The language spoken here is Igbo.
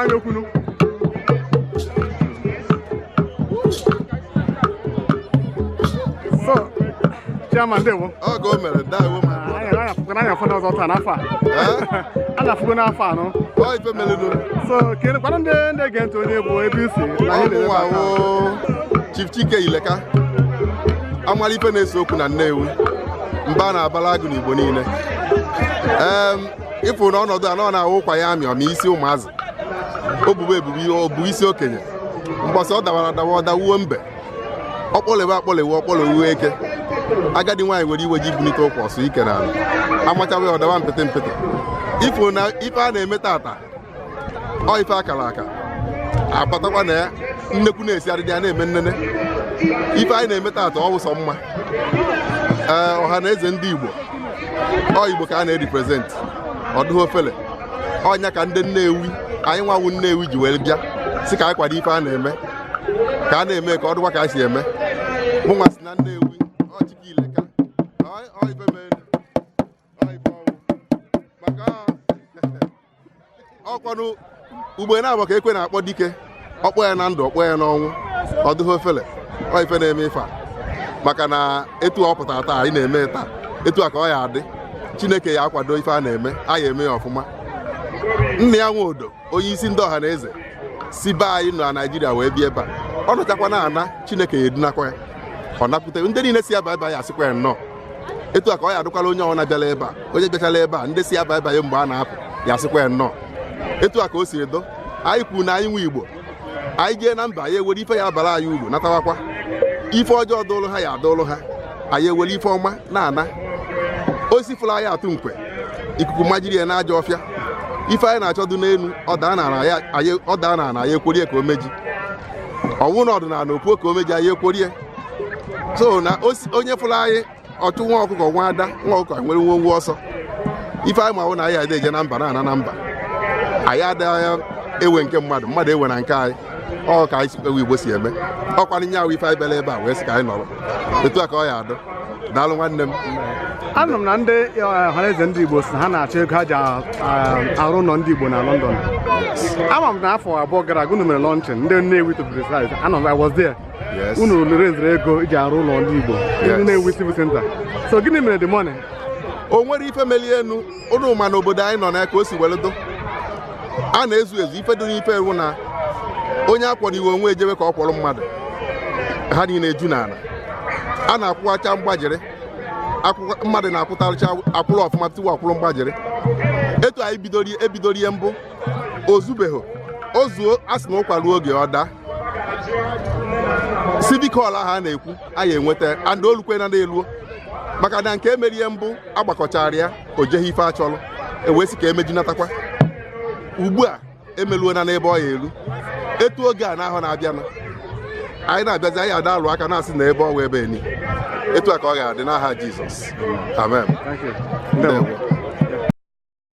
Gwa anyị okwu nụ. So, chairman, ndewo. Ọ ka o mere, dawo ma. Anyị afụgo anyị afụ n'ọzọ taa n'afọ a. A na-afụgo n'afọ anọ. Ọ ife melenụ. So, kelekwanụ ndị na-ege ntị onye bụ ebe isi na ihe na-eme Ọ mụnwa taa. wụ Chief Chike Ileka, amala ife na-ese okwu na Nnewi, mba na-abala agụ n'Igbo niile. Ịfụ na ọnọdụ a na ọ na-awụ ụkwa ya amị ọma isi ụmụazị, obubu ebubu ihe obu isi okenye, mgbọsị ọ dawara adawa ọ dawuo mbe, ọkpọlewe akpọlewe ọkpọlewe eke. Agadi nwaanyị nwere iwe ji bunite ụkwa ọsọ ike n'ala, amachawa ya ọdawa mpịtị mpịtị. Ifụ na ife a na-eme tata, ọ ife akara aka abatakwa na ya, nnekwu na-esi adịdị ya na-eme nnene. Ife anyị na-eme tata ọ wụsọ mma. Ee, ọha na eze ndị Igbo, ọ Igbo ka a na-represent, ọ dịghị ofele. Ọnya ka ndị Nnewi anyị nwawu Nnewi ji wee bịa si ka anyị kwado ife a na-eme, ka a na-eme ka ọ dịkwa ka a si eme. Mụnwa si na Nnewi, ọ Chike Ileka, ọ ife mere, ọ ife ọwụ maka ọkwanụ ugbo na-abụ ka ekwe na-akpọ dike, ọkpọ ya na ndụ, ọkpọ ya n'ọnwụ, ọ dịghị ofele. Ọ ife na-eme ife a maka na etu ọ pụtara taa anyị na-eme taa, etu a ka ọ ya adị. Chineke ya akwado ife a na-eme, anyị eme ya ọfụma. Nna ya nwe odo, onye isi ndị ọha na eze si be anyị na Naijiria wee bịa ebe a, ọ nọchakwa na ana Chineke ya edunakwa ya, ọ nakwute ndị niile si aba ebe ya asịkwa ya nnọọ. Etu a ka ọ ya adụkwala onye ọbụla bịara ebe a, onye bịachara ebe a, ndị si aba ebe ya mgbe a na-apụ ya asịkwa ya nnọọ. Etu a ka o si edo. Anyị kwuru na anyị nwe Igbo, anyị jee na mba ya ewere ife ya abara anyị uru, natawakwa ife ọjọọ dụrụ ha ya adụrụ ha, anyị ewere ife ọma na-ana. Osi fụrụ anyị atụ nkwe, ikuku majiri ya n'ajọ ọfịa. Ife anyị na-achọdụ n'elu ọ daa n'ala anyị ekworie ka o meji, ọnwụ na ọdịnala opuo ka o meji, anyị ekworie. So na onye fụrụ anyị ọchụ nwa ọkụkọ nwa ada nwa ọkụkọ nwere nwe nwe ọsọ. Ife anyị ma na anyị adị eje na mba na-ana na mba, anyị adịghị ewe nke mmadụ, mmadụ ewe na nke anyị. Ọ ka anyị ewe Igbo si eme. Ọkwanụ nye ahụ ife anyị bịara ebe a wee sị ka anyị nọrọ etu a ka ọ ya adụ. Daalụ nwanne m. Anụrụ m na ndị ọhaneze ndị Igbo si ha na-achọ ego ha ji arụ ụlọ ndị Igbo na London. Ama m na afọ 2 gara aga unu mere launching ndị Nnewi, to be precise. Anọ m, I was there. Unu reziri ego iji arụ ụlọ ndị Igbo, ndị Nnewi Civic Center. So gịnị mere the money? O nwere ife melie enu ụnụ ma n'obodo anyị nọ na ka o si were do a na-ezu ezu. Ife dị n'ife ewu na onye akwọrọ iwe onwe ejebe ka ọ kwọrọ mmadụ, ha niile eju n'ala. A na-akwụwacha mgbajiri mmadụ na-akwụtarịcha akwụrụ ọfụma tupu akwụrụ mgbajiri. Etu anyị ebidoro ihe mbụ ozubeghị ozuo, a sị na ụkwa ruo oge ọ daa. Civic hall ahụ a na-ekwu anyị enweta and olukwe na na-eluo, maka na nke emeri ihe mbụ agbakọchara ya, o jeghị ife achọrọ, ewee sị ka emejinatakwa. Ugbu a emeluo na n'ebe ọ ya elu. Etu oge a na-ahụ na-abịanụ, anyị na-abịazi, anyị ada alụ aka na-asị na ebe ọ wụ ebe eni. Etu a ka ọ ga-adị n'aha Jizọs, amen. Thank you.